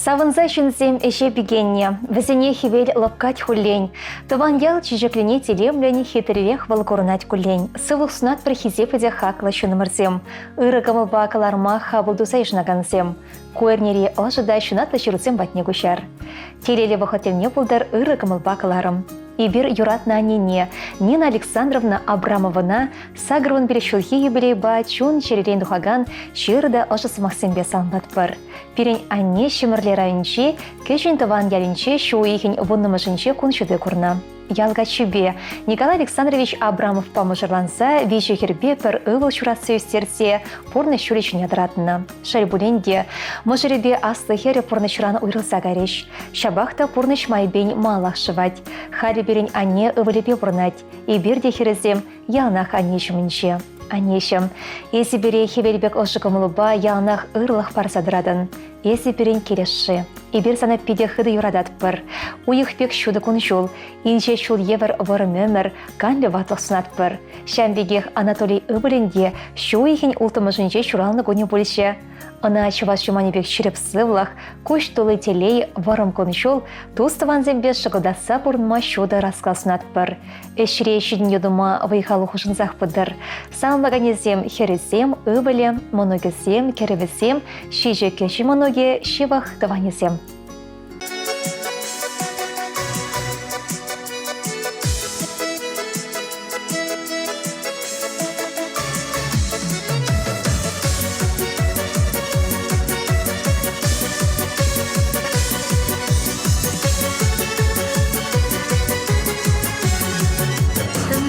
Савӑнса ҫынсем ӗҫе пикеннӗ, вӗсене хӗвел лӑпкать хуллен. Тӑван ял чечекленет илемлӗн, хитререх вӑл курӑнать куллен. Сывлӑх сунатпӑр хисеплӗ те хаклӑ ҫыннӑмӑрсем. Ырӑ кӑмӑлпа кӑларма хапӑл туса йышӑнакансем. Ку эрнери ӑшӑ та ҫунатлӑ ҫырусем патне куҫар. Телейлӗ вӑхӑт тӗлне пултӑр ырӑ кӑмӑлпа кӑларӑм. Эпир юратнӑ аннене, Нина Александровна Абрамовӑна, 81 ҫулхи юбилейпа чун-чӗререн тухакан чӗрӗ та ӑшӑ сӑмахсемпе саламлатпӑр. Пирӗн анне Ҫӗмӗрле районӗнчи Кӗҫӗн Тӑван ялӗнче ҫу уйӑхӗн вуннӑмӗшӗнче кун ҫути курнӑ. Ял каччипе Николай Александрович Абрамовпа мӑшӑрланса виҫӗ хӗрпе пӗр ывӑл ҫуратса ӳстерсе пурнӑҫ ҫулӗ ҫине тӑратнӑ. Шел пулин те, мӑшӑрӗпе аслӑ хӗрӗ пурнӑҫран уйрӑлса кайрӗҫ. Ҫапах та пурнӑҫ майӗпен малах шӑвать. Халӗ пирӗн анне ывӑлӗпе пурӑнать. Эпир те хӗрӗсем яланах анне ҫумӗнче. Аннеҫӗм, эсӗ пире хӗвел пек ӑшӑ кӑмӑлупа яланах ырлӑх парса тӑратӑн. Эсӗ пирӗн килӗшшӗ. Эпир сана питӗ хытӑ юрататпӑр. Уйӑх пек ҫутӑ кун-ҫул, инҫе ҫул евӗр вӑрӑм ӗмӗр, канлӗ ватлӑх сунатпӑр. Ҫавӑн пекех Анатолий ывӑлӗн те ҫу уйӑхӗн улттӑмӗшӗнче ҫуралнӑ кунӗ пулчӗ. Ӑна чӑваш юманӗ пек ҫирӗп сывлӑх, куҫ тулли телей, вӑрӑм кун-ҫул, тус-тӑвансемпе шӑкӑлтатса пурӑнма ҫутӑ ӑраскал сунатпӑр. Ӗҫре ҫитӗнӳ тума вӑй-хал хушӑнсах пытӑр. Саламлаканӗсем хӗрӗсем, ывӑлӗ, мӑнукӗсем, кӗрӗвӗсем, ҫичӗ кӗҫӗн мӑнукӗ, ҫывӑх тӑванӗсем.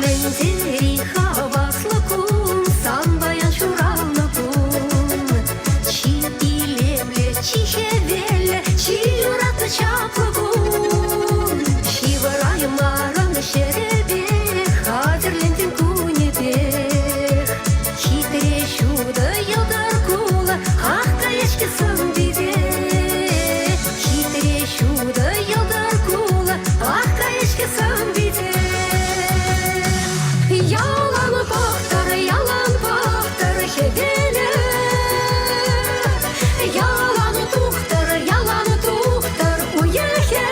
Мӗн тери хаваслӑ кун, сан паян ҫуралнӑ кун. Чи илемлӗ, чи хӗвеллӗ, чи юратнӑ чаплӑ кун. Ҫывӑраймарӑн ҫӗрӗпех, хатӗрлентӗн кунӗпех. Хитре ҫутӑ йӑлтӑр кулӑ, ах каяҫкӗ сӑн-пите. Хитре ҫутӑ йӑлтӑр кулӑ, ах каяҫкӗ сӑн-пите. Ялан пӑхтӑр, ялан пӑхтӑр хӗвелӗ. Ялан тухтӑр, ялан тухтӑр уйӑхӗ.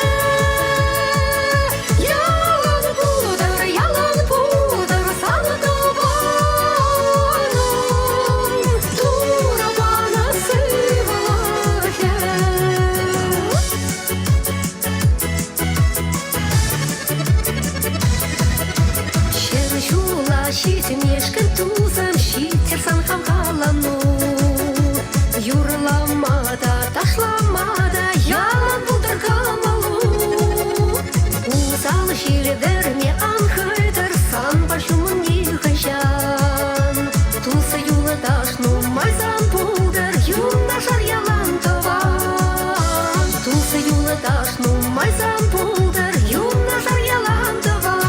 Ялан пултӑр, ялан пултӑр сан тӑванӑм. Турӑ панӑ сывлӑхӗ. Ҫӗр ҫула ҫитмешкӗн тусӑм ҫиттӗр сан хавхалану. Юрлама та, ташлама та ялан пултӑр кӑмӑлу. Усал ҫил вӗрме ан хӑйтӑр санпа ҫумӑн нихӑҫан. Тус юлташ нумай сан пултӑр, юнашар ялан тӑван. Тус юлташ нумай сан пултӑр, юнашар ялан тӑван.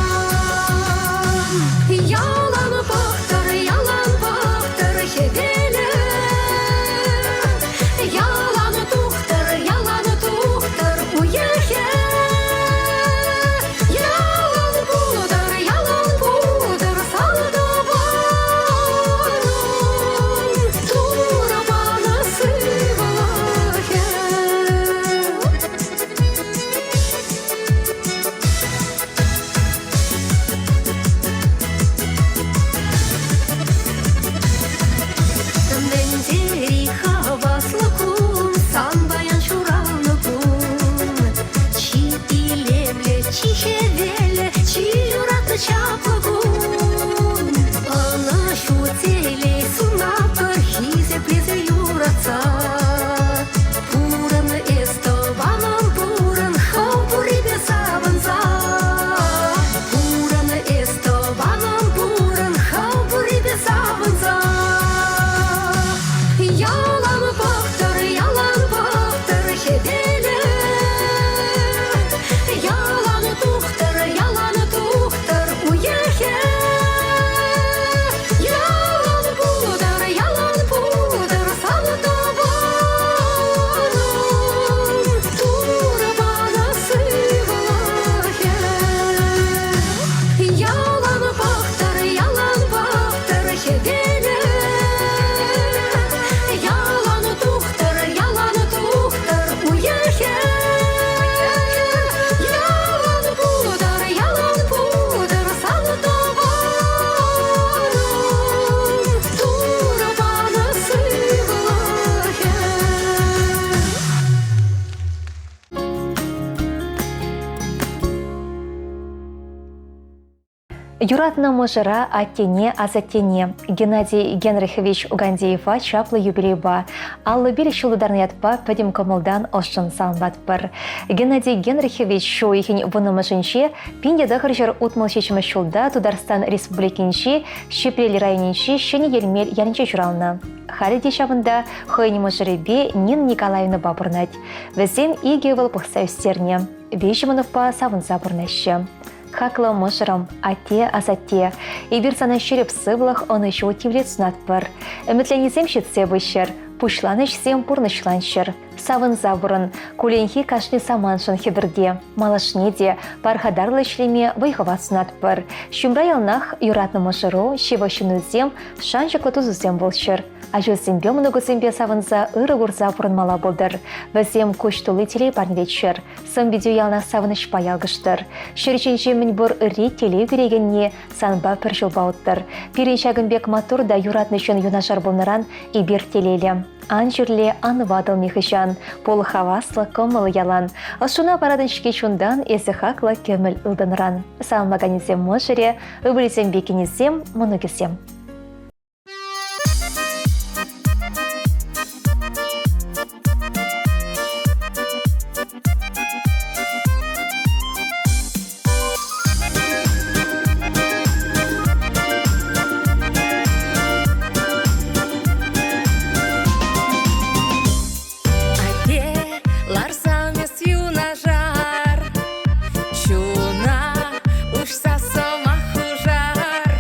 Ялан пӑхтӑр, ялан пӑхтӑр хӗвелӗ. Ялан тухтӑр, ялан тухтӑр уйӑхӗ. Ялан пултӑр, ялан пултӑр сан тӑванӑм. Турӑ панӑ сывлӑхӗ. Юратнӑ мӑшӑра аттене, асаттене Геннадий Генрихович Угандеева чаплӑ юбилейпа 55 ҫул тутарнӑ ятпа пӗтӗм кӑмӑлтан ӑшшӑн саламлатпӑр. Геннадий Генрихович ҫу уйӑхӗн вуннӑмӗшӗнче 1967 ҫулта Тутарстан Республикинчи Ҫӗпрел районӗнчи Ҫӗнӗ Йӗлмел ялӗнче ҫуралнӑ. Халӗ те ҫавӑнта хӑйӗн мӑшӑрӗпе Нина Николаевнӑпа пурӑнать. Вӗсем икӗ ывӑл пӑхса ӳстернӗ. Виҫӗ мӑнукпа савӑнса пурӑнаҫҫӗ. Хаклӑ мӑшӑрӑм, атте, асатте, эпир сана ҫирӗп сывлӑх, ӑнӑҫу тивлет сунатпӑр. Ӗмӗтленнисем ҫитсе пыҫҫӑр, пуҫланӑ ӗҫсем пурнӑҫланччӑр. Савӑнса пурӑн, кулленхи кашни самантшӑн хӗпӗрте. Малашне те пархатарлӑ ӗҫлеме вӑй-хӑват сунатпӑр. Ҫумра яланах юратнӑ мӑшӑру, ҫывӑх ҫыннусем, шанчӑклӑ тусусем пулччӑр. Ачусемпе мӑнукусемпе савӑнса ырӑ курса пурӑнмалла пултӑр. Вӗсем куҫ тулли телей парнелеччӗр. Сӑн-питӳ яланах савӑнӑҫпа ялкӑштӑр. Ҫӗр ҫинче мӗнпур ырри телей кӳрекенни санпа пӗр ҫулпа уттӑр. Пирӗн ҫакӑн пек маттур та юратнӑ ҫын юнашар пулнӑран эпир телейлӗ. Ан чирле, ан ватӑл нихӑҫан, пул хаваслӑ, кӑмӑл ялан. Ӑшшуна паратӑн-ҫке чунтан, эсӗ хаклӑ кӗмӗл ылтӑнран. Саламлаканӗсем мӑшӑрӗ, ывӑлӗсемпе кинӗсем, мӑнукӗсем. Атте, ларсан эс юнашар, чуна уҫса сӑмах хушар.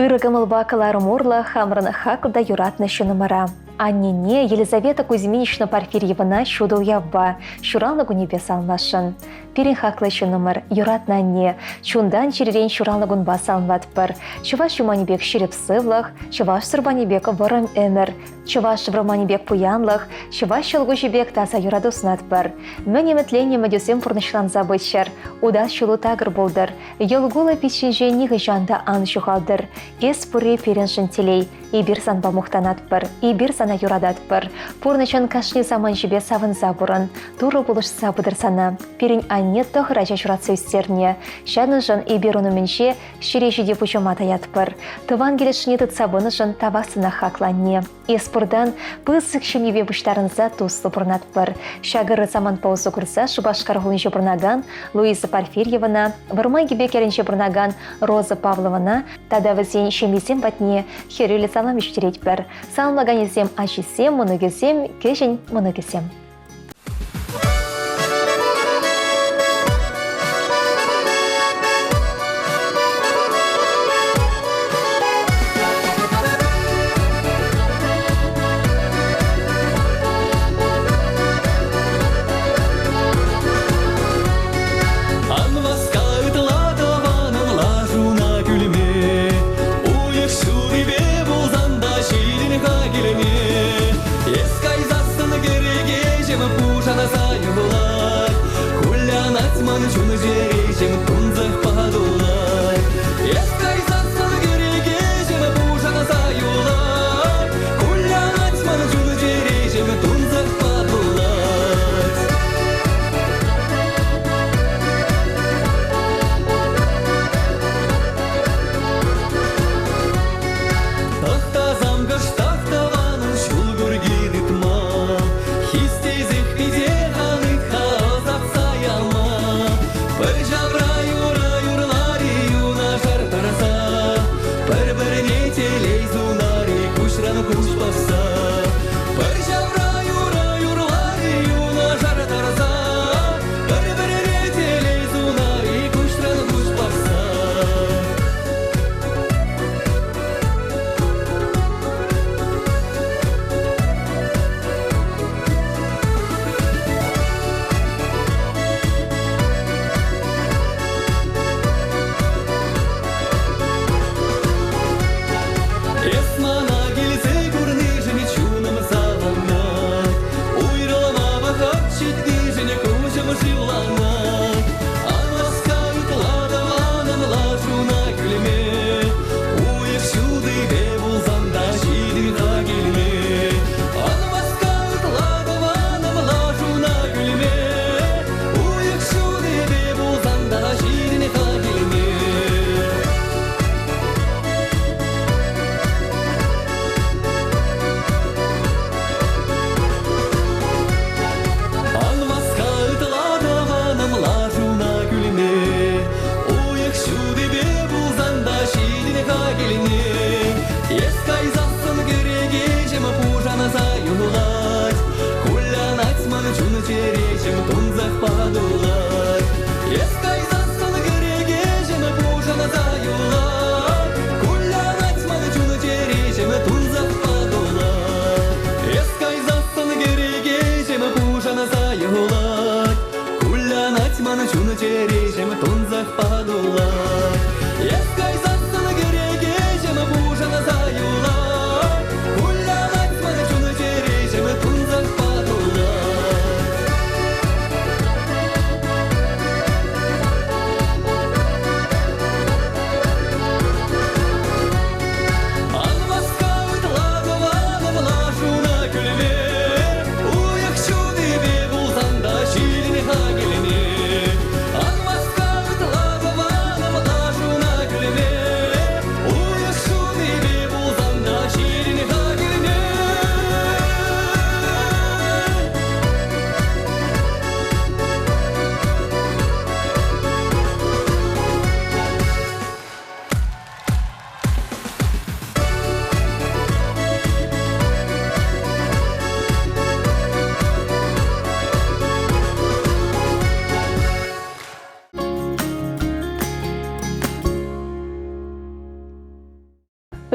Ырӑ кӑмӑлпа кӑларӑм урлӑ хамӑрӑн хаклӑ та юратнӑ ҫыннӑмӑра, аннене Елизавета Кузьминична Порфирьевӑна ҫутӑ уявпа, ҫуралнӑ кунӗпе саламласшӑн. Пирӗн хаклӑ ҫыннӑмӑр, юратнӑ анне, чунтан-чӗререн ҫуралнӑ кунпа саламлатпӑр. Чӑваш юманӗ пек ҫирӗп сывлӑх, чӑваш сурпанӗ пек вӑрӑм ӗмӗр, чӑваш вӑрманӗ пек пуянлӑх, чӑваш ҫӑлкуҫӗ пек таса юрату сунатпӑр. Мӗн ӗмӗтленнӗ ӗмӗтӳсем пурнӑҫланса пыччӑр, утас ҫулу такӑр пултӑр, Йӑл-кулӑ пит ҫинчен нихӑҫан та ан ҫухалтӑр. Эс пурри пирӗншӗн телей. Эпир санпа мухтанатпӑр, эпир сана юрататпӑр. Пурнӑҫӑн кашни саманчӗпе савӑнса пурӑн. Турӑ пулӑшса пытӑр сана. Пирӗн анне тӑхӑр ача ҫуратса ӳстернӗ. Ҫакӑншӑн эпир ун умӗнче ҫӗре ҫити пуҫӑма таятпӑр. Тӑван килӗшне тытса пынӑшӑн тавах сана хаклӑ анне. Эс пуртан пысӑк ҫемьепе пуҫтарӑнса туслӑ пурӑнатпӑр. Ҫак ырӑ самантпа усӑ курса Шупашкар хулинче пурӑнакан Луиза Порфирьевӑна, Вӑрман Кипек ялӗнче пурӑнакан Роза Павловӑна тата вӗсен ҫемйисем патне хӗрӳллӗ салам вӗҫтеретпӗр. Саламлаканӗсем ачисем, мӑнукӗсем, кӗҫӗн мӑнукӗсем. Ан васка ытла тӑванӑм лашуна кӳлме. Уйӑх ҫутипе пулсан та ҫитӗн-ха килме. Эс кайсассӑн кӗрекеҫӗм пушанса юлать. Кулянать ман чун-чӗреҫӗм тунсӑхпа тулать. Эс кайсассӑн кӗрекеҫӗм пушанса юлать. Кулянать ман чун-чӗреҫӗм тунсӑхпа тулать. Тӑхтасам кӑштах тӑванӑн ҫул курки тытма, Хистесех питех ан ыйт-ха ӑсатса яма. Пӗр ҫавра юрӑ.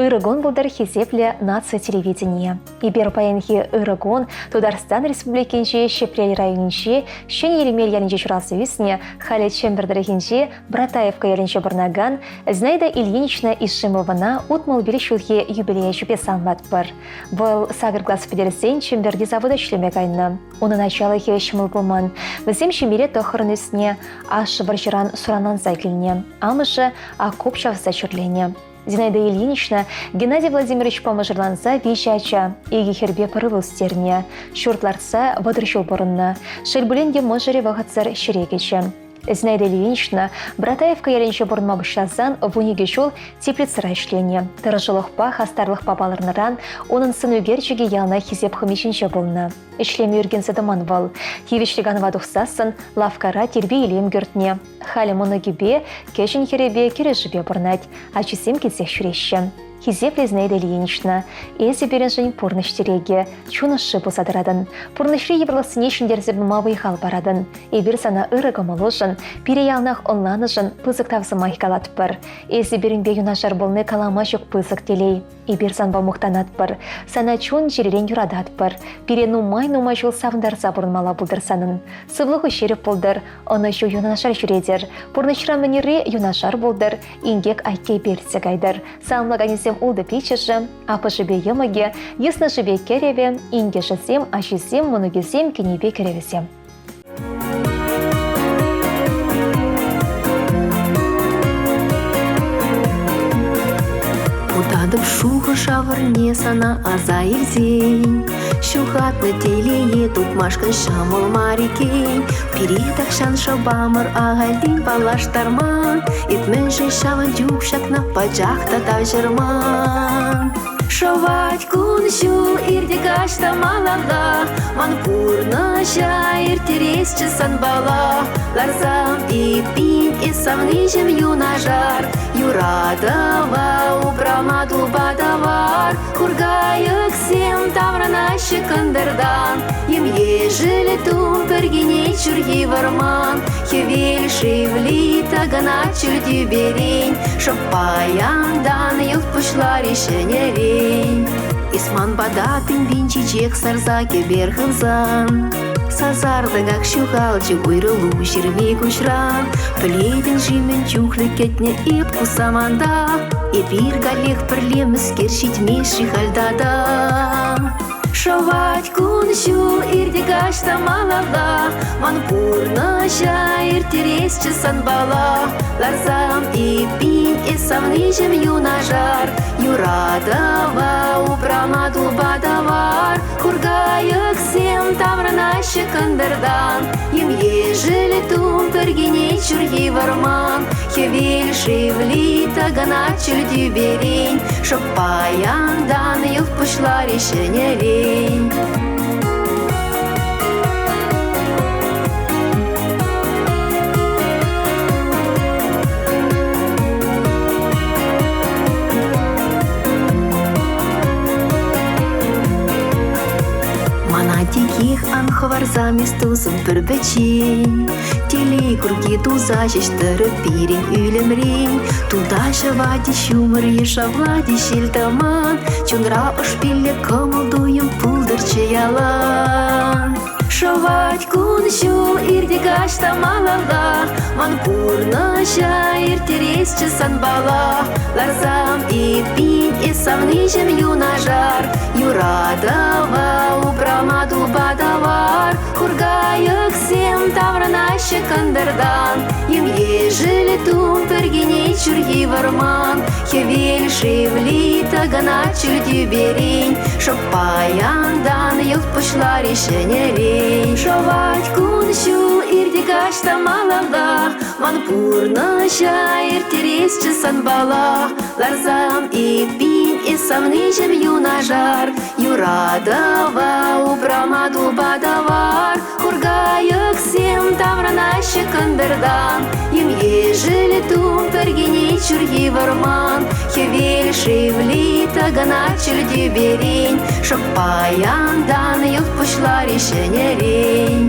Ырӑ кун пултӑр хисеплӗ наци телевиденийӗ. Эпир паянхи ырӑ кун Тутарстан Республикинчи Ҫӗпрел районӗнчи Ҫӗнӗ Йӗлмел ялӗнче ҫуралса ӳснӗ, халӗ Чӗмпӗр тӑрӑхӗнчи Братаевка ялӗнче пурӑнакан Зинаида Ильинична Ишимовӑна 65 ҫулхи юбилей ячӗпе саламлатпӑр. Вӑл сакӑр класс пӗтерсен Чӗмпӗрти завода ӗҫлеме кайнӑ. Унӑн ачалӑхӗ ҫӑмӑл пулман. Вӗсем ҫемьере тӑххӑрӑн ӳснӗ, ашшӗ вӑрҫӑран суранланса килнӗ, амӑшӗ окоп чавса чирленӗ. Зинаида Ильинична Геннадий Владимировичпа мӑшӑрланса виҫӗ ача, икӗ хӗрпе пӗр ывӑл ӳстернӗ. Ҫурт лартса 30 ҫул пурӑннӑ. Шел пулин те мӑшӑрӗ вӑхӑтсӑр ҫӗре кӗчӗ. Зинаида Ильинична Братаевка ялӗнче пурӑнма пуҫласан 12 ҫул теплицӑра ӗҫленӗ. Тӑрӑшулӑхпа, хастарлӑхпа палӑрнӑран унӑн сӑнӳкерчӗкӗ яланах хисеп хӑми ҫинче пулнӑ. Ӗҫлеме ӳркенсе тӑман вӑл. Тивӗҫлӗ канӑва тухсассӑн лавккара тирпей-илем кӗртнӗ. Халӗ мӑнукӗпе, кӗҫӗн хӗрӗпе кӗрешӳпе пурӑнать. Ачисем килсех ҫӳреҫҫӗ. Хисеплӗ Зинаида Ильинична, эсӗ пирӗншӗн пурнӑҫ тӗрекӗ, чун ӑшши пулса тӑратӑн. Пурнӑҫри йывӑрлӑхсене ҫӗнтерсе пыма вӑй-хал паратӑн. Эпир сана ырӑ кӑмӑлушӑн, пире яланах ӑнланӑшӑн пысӑк тав сӑмахӗ калатпӑр. Эсӗ пирӗнпе юнашар пулни калама ҫук пысӑк телей. Эпир санпа мухтанатпӑр, сана чун-чӗререн юрататпӑр. Пире нумай-нумай ҫул савӑнтарса пурӑнмалла пултӑр санӑн. Сывлӑху ҫирӗп пултӑр, ӑнӑҫу юнашар ҫӳретӗр. Пурнӑҫра мӗн ырри юнашар пултӑр, инкек айккипе иртсе кайтӑр. Саламлаканӗсем ултӑ пиччӗшӗ, аппӑшӗпе йӑмӑкӗ, йыснӑшӗпе кӗрӗвӗ, инкӗшӗсем, ачисем, мӑнукӗсем, кинӗпе кӗрӗвӗсем. Утатӑп шухӑш авӑрне сана аса илсен, Ҫухатнӑ телее тупмашкӑн ҫӑмӑл мар иккен. Пире тахҫан шӑпамӑр ахальтен паллаштарман, Эп мӗншӗн ҫавӑн чух ҫакна пачах та тавҫӑрман. Шӑвать кун-ҫул, иртӗ каҫ та малалла, Ман пурнӑҫа ирттересчӗ санпала. Ларсам эппин эс савниҫӗм юнашар, Юратӑва упрама тупа тӑвар. Хуркайӑксем таврӑнаҫҫӗ кӑнтӑртан, Ем-ешӗл тум пӗркенет ҫурхи вӑрман. Хӗвел шевли тӑкӑнать ҫӳл тӳперен, Шӑп паянтан йӑлт пуҫларӗ ҫӗнӗрен. Эс ман пата пин-пин чечек сарса кӗпер хывсан, Сасартӑках ҫухалчӗ уйрӑлу ҫырми куҫран. Пӗлетӗн-ши мӗн чухлӗ кӗтнӗ эп ку саманта? Эпир каллех пӗрле мӗскер ҫитмест-ши халь тата? Шӑвать кун-ҫул, иртӗ каҫ та малалла, Ман пурнӑҫа ирттересчӗ санпала. Ларсам эппин эс савниҫӗм юнашар, Юратӑва упрама тупа тӑвар. Хуркайӑксем таврӑнаҫҫӗ кӑнтӑртан, Ем-ешӗл тум пӗркенет ҫурхи вӑрман. Хӗвел шевли тӑкӑнать ҫӳл тӳперен, Шӑп паянтан йӑлт пуҫларӗ ҫӗнӗрен. Мана текех ан хӑварсам эс тусӑм пӗр-пӗччен. Телей курки туса ҫеҫ тӑрӑп пирӗн ӳлӗмрен. Тулта ҫӑвать-и ҫумӑр е шавлать-и ҫил-тӑман, Чунра ӑш-пиллӗ кӑмӑл-туйӑм пултӑрччӗ ялан. Шӑвать кун-ҫул, иртӗ каҫ та малалла, Ман пурнӑҫа ирттересчӗ санпала. Ларсам эппин эс савниҫӗм юнашар, Юратӑва упрама тупа тӑвар. Хуркайӑксем таврӑнаҫҫӗ кӑнтӑртан, Ем-ешӗл тум пӗркенет ҫурхи вӑрман. Хӗвел шевли тӑкӑнать ҫӳл тӳперен, Шӑп паянтан йӑлт пуҫларӗ ҫӗнӗрен. Шӑвать кун-ҫул, иртӗ каҫ та малалла, Ман пурнӑҫа ирттересчӗ санпала. Ларсам эппин эс савниҫӗм юнашар, Юратӑва упрама тупа тӑвар. Хуркайӑксем таврӑнаҫҫӗ кӑнтӑртан, Ем-ешӗл тум пӗркенет ҫурхи вӑрман. Хӗвел шевли тӑкӑнать ҫӳл тӳперен, Шӑп паянтан йӑлт пуҫларӗ ҫӗнӗрен.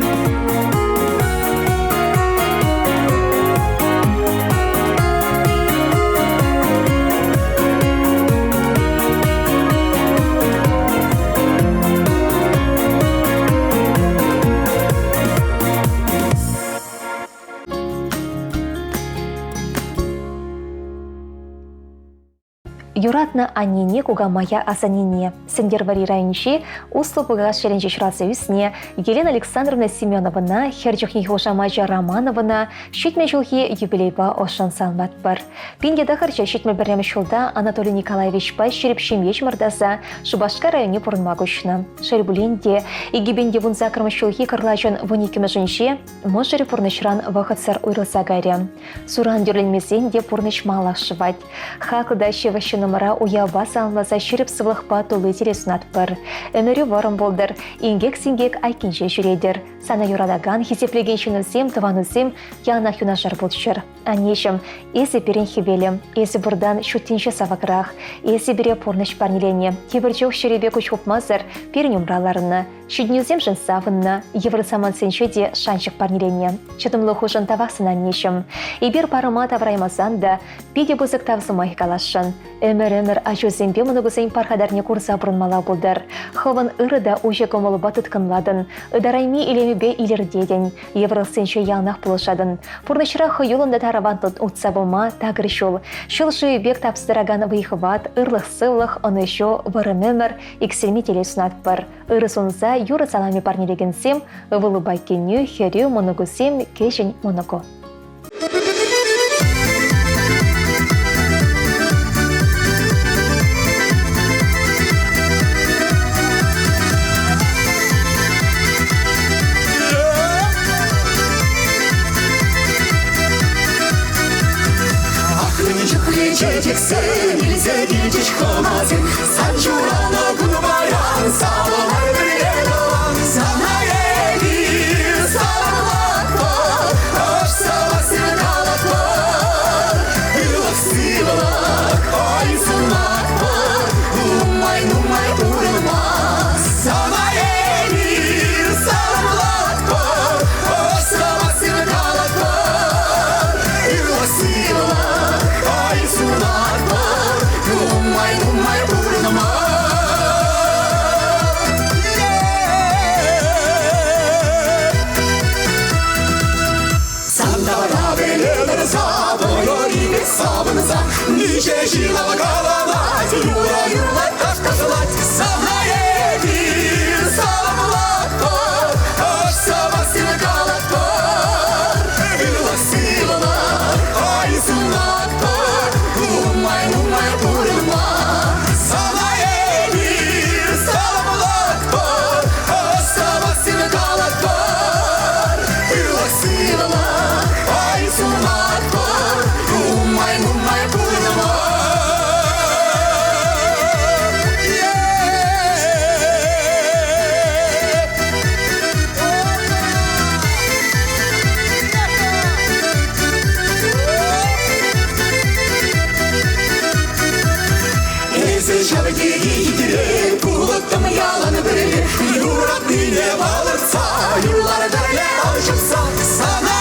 Юратнӑ аннене кукамая асаннене Сӗнтӗрвӑрри районӗнчи Услӑ Пӑкас ҫӗрӗнче ҫуралса ӳснӗ Елена Александровна Семеновӑна, хӗр чухнехи хушамачӗ Романовӑна 70 ҫулхи юбилейпа ӑшшӑн саламлатпӑр. 1971 ҫулта Анатолий Николаевичпа ҫирӗп ҫемье чӑмӑртаса Шупашкар районне пурӑнма куҫнӑ. Шел пулин те, 2018 ҫулхи кӑрлачӑн 12-мӗшӗнче мӑшӑрӗ пурнӑҫран вӑхӑтсӑр уйрӑлса кайрӗ. Суран тӳрленмесен те пурнӑҫ малах шӑвать. Хаклӑ та ҫывӑх ҫыннӑмӑра уявпа саламласа ҫирӗп сывлӑхпа тулли телей сунатпӑр. Ӗмӗрӳ вӑрӑм пултӑр, инкек-синкек айккинче ҫӳретӗр. Сана юратакан, хисеплекен ҫыннусем, тӑванусем яланах юнашар пулччӑр. Аннеҫӗм, эсӗ пирӗн хӗвелӗм, эсӗ пуртан ҫут тӗнче савӑкрах, эсӗ пире пурнӑҫ парнеленӗ. Тепӗр чух чӗрепе куҫ хупмасӑр пирӗн умра ларнӑ. Ҫитӗнӳсемшӗн савӑннӑ, йывӑр самантсенче те шанчӑк парнеленӗ. Чӑтӑмлӑхушӑн тавах сана, аннеҫӗм. Эпир парӑма тавӑраймасан та питӗ пысӑк тав сӑмахӗ каласшӑн. Ӗмӗр-ӗмӗр ачусемпе мӑнукусен пархатарне курса пурӑнмалла пултӑр. Хӑвӑн ырӑ та уҫӑ кӑмӑлупа тыткӑнлатӑн, ытарайми илемӳпе илӗртетӗн, йывӑрлӑхсенче яланах пулӑшатӑн. Пурнӑҫра хӑюллӑн та тараватлӑн утса пыма такӑр ҫул. Ҫул шывӗ пек тапса тӑракан вӑй-хӑват, ырлӑх-сывлӑх, ӑнӑҫу, вӑрӑм ӗмӗр, иксӗлми телей сунатпӑр. Ырӑ сунса юрӑ саламӗ парнелекенсем ывӑлупа кинӳ, хӗрӳ, мӑнукусем, кӗҫӗн мӑнуку. Ахрӑмӗ чухлӗ чечексем илсе килчӗҫ хӑнасем. Сан ҫуралнӑ кун паян савӑнар пӗрле тӑван. Сана эпир саламлатпӑр, ӑш сӑмахсем калатпӑр. Ырлӑх-сывлӑх, ой сунатпӑр, нумай-нумай пурӑнма. Сана эпир саламлатпӑр, ӑш сӑмахсем калатпӑр. Ырлӑх-сывлӑх, ой сунатпӑр, нумай-нумай пурӑнма. Сантара пӗле тӑрса, тӑйӑри савӑнса, миҫе ҫын каланать, юрӑ юрлать, таш ташлать. Сана эпир саламлатпӑр, ӑш сӑмахсем калатпӑр. Ырлӑх-сывлӑх, ай сунатпӑр, нумай-нумай пурӑнма. Сана эпир саламлатпӑр, ӑш сӑмахсем калатпӑр. Ырлӑх-сывлӑх, ай сунатпӑр, нумай-нумай пурӑнма. Эсӗ ҫав тери хитре, пулӑттӑм ялан пӗрле, юратнине палӑртса, юрлар пӗрле ал ҫупса, сана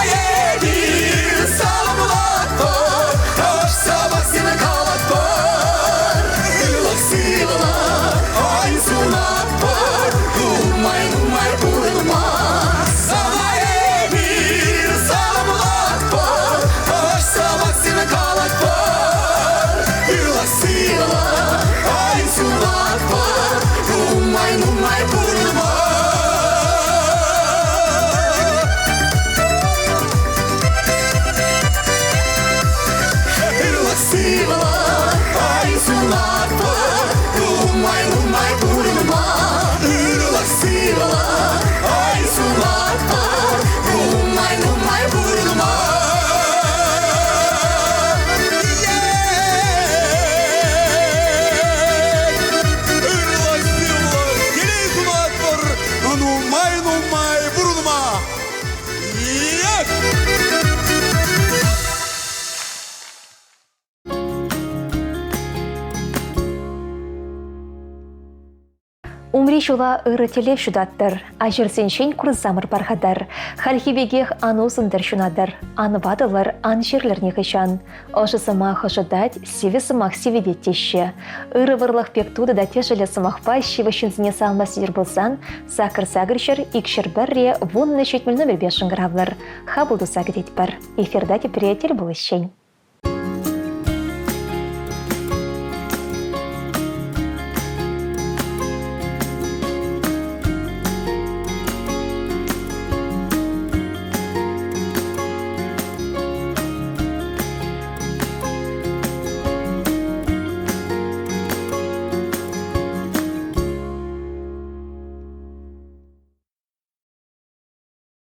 эпир саламлатпӑр, ӑш сӑмахсем калатпӑр. Ырлӑх-сывлӑх, ай сунатпӑр, нумай-нумай пурӑнма. Сана эпир саламлатпӑр, ӑш сӑмахсем калатпӑр. Ырлӑх-сывлӑх, ай сунатпӑр, нумай-нумай пурӑнма. Ырлӑх-сывлӑх, ай сунатпӑр, нумай-нумай пурӑнма. Ырлӑх-сывлӑх, ай сунатпӑр, нумай-нумай пурӑнма. Ырлӑх-сывлӑх, телей сунатпӑр, нумай-нумай пурӑнма! Як! Умри ҫула ырӑ тӗллев ҫутаттӑр, аҫӑрсенчен курсамӑр пархатар. Хальхи пекех ан усӑнтӑр ҫунатӑр, ан ватӑлӑр, ан чирлӗр нихӑҫан. Ӑшӑ сӑмах ӑшӑтать, сивӗ сӑмах сивӗтет теҫҫӗ. Ырӑ вӑрлӑх пек тутӑ та тӗшӗллӗ сӑмахпа ҫывӑх ҫынсене салма сӗнер пулсан сакӑр сакӑр ҫӗр икҫӗр пӗрре вуннӑ ҫитмӗл номерпе шӑнкӑравлӑр. Хапӑл туса кӗтетпӗр. Эфирта тепре тӗл пуличчен.